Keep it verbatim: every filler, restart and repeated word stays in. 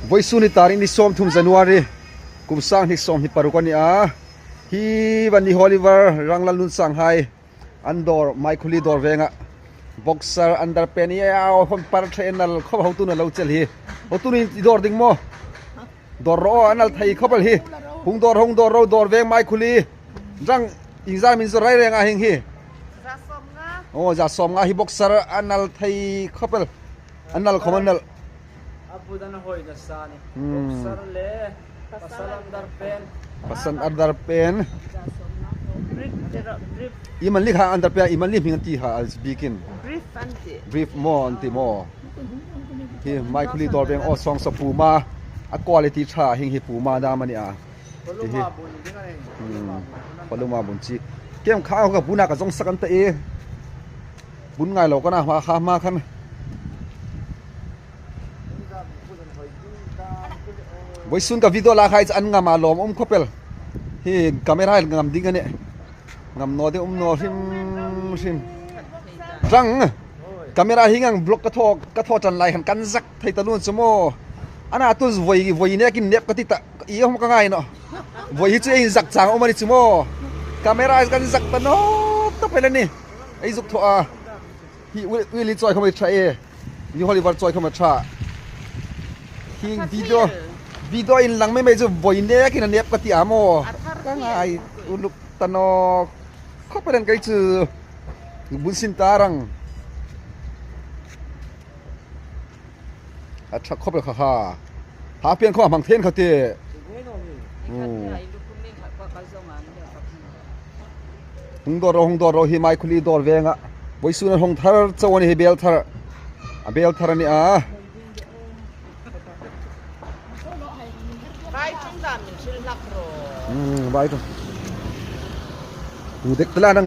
Vawisun hi tarik ni sawmthum January, kum sang hni sawmhni paruk a ni a. Hi van ni Oliver Ranglalnunsang hai an dawr, Maikhuli dawr venga boxer underpant i a, aw, khom par ṭha, a nal khawp, hotu naw lo chel hi. Hotu ni dawr ding maw? Dawr ro, a nal thei khawp el hi. Hung dawr, hung dawr ro, dawr veng Maikhuli. Rang, iengzat min zawr rai reng a hieng hi? Za sawmnga. Aw, za sawmnga hi boxer a nal thei khawp el. A nal khawm a nal. A bu dan a hoi nasa ni. Hmm. Boxer le pasal underpant. Pasal underpant. Za sawmnga. Brief, brief. I man li kha underpant, i man li hming ti ha, a bikin. Brief an ti. Brief maw an ti maw? Hi Maikhuli dawr veng, aw, sawng sa Puma. A quality ṭha hieng hi, Puma dam a ni a. Ti hi. Hmm. Paluma bun chi. Kem kha ka buna ka zong sak an ta e. Bun ngai lo ka na hma kha hma khan. Vawisun ka video la khai chu an ngam a, lawm um khawp el. Hi camera ngam ding a nih. Ngam naw ding um naw hrim hrim. Rang. Camera hi ngang block ka thaw, ka thaw ṭan lai khan kan zak thei ta lun chu maw. Ana tun voi, voi nekin nep ka ti ta. I hom ka ngai naw. Voi hi chu ei zak chang um a ni chu maw. Camera kan zak ta naw ta pei le ni. Ei zuk thaw a. Hi ui, ui li chawi khawm a ṭha e. Ni Oliver chawi khawm a ṭha. Hi video, video inlang mei mei chu voi nekin a nep ka ti a maw. Ka ngai uluk ta naw. Khawp el an kai chu. Bun sin ta rang. A ṭha khawp el kha kha. Ha pian kha hmang then kha te. Hmm. Hung dawr ro, hung dawr ro, hi Maikhuli dawr venga. Vawisun a hung thar chau a ni hi, bel thar. A bel thar a ni a. Vai ṭawng dam min hril hlak ro. Hmm, vai ṭawng. Tu dek tala nang.